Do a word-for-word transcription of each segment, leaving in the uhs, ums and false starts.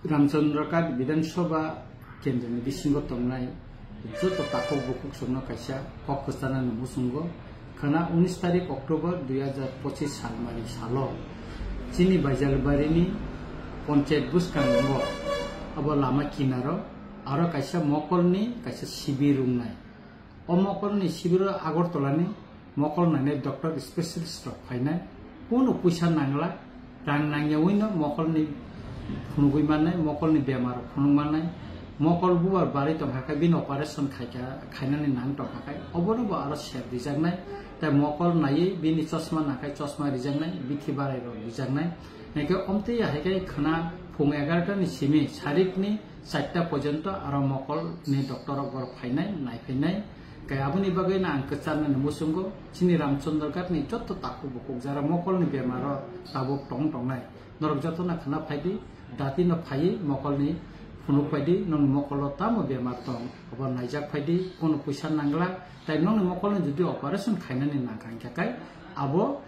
Ramchandra Ghat Bidhan Sabha kendroni bisingo tongnai joto takhuk bukhuk songno kaisa kok kwcharnani muchungo khwna unis tarik October dui hajar pochis salmari salo chini Baijalbarini ponchayat bwskango abo lama kinaro aro kaisa mokolni kaisa sibir wngnai. O mokolni sibiro Agartala ni mokol nainai doctor specialist rok phainai, kunu puisa nangla, rang nangyawino mokolni phunugwi mannai, mokolni bemar phunuk mannai, mokol bubar bari tongkha khe bini operation khaikha, khainani nang tongkha khe obono bo aro sep rijaknai, tai mokol naiwi bini chosma nangkhai chosma rijaknai, bithi barai rok rijaknai. Hingkhe omtwi ya hai khe khwna phung egarota ni simi sarikni charta porjonto aro mokol ni doctor rok borok phainai, naiphainai. Khe aboni bagwi no ang kwcharnani muchungo chini Ramchandra Ghat ni joto takhuk bukhuk jara mokol ni bemar o tabuk tong tongnai. Norok joto no khwna phaidi, dati no phaiwi mokol ni phunuk phaidi, nong mokol o tamo bemar tong, abo naijak phaidi, kono puisa nangla, tai nong ni mokol ni jodi operation khainani nangkha hingkha khe abo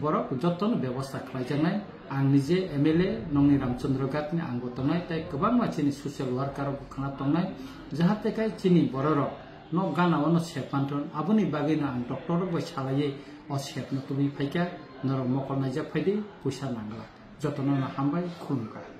borok jotono bebosta khlaijaknai. Ang nije M L A nongni Ramchandra Ghat ni ang bo tongnai, tei kwbangma chini social worker rok khwna tongnai, jahate kai chini bororok nok gana ono sep manthon. Aboni bagwi no ang doctor rok bai salaiwi o sep no tubui phaikha, norok mokol naijak phaidi, puisa nangla. Jotono no hambai, khulumkha.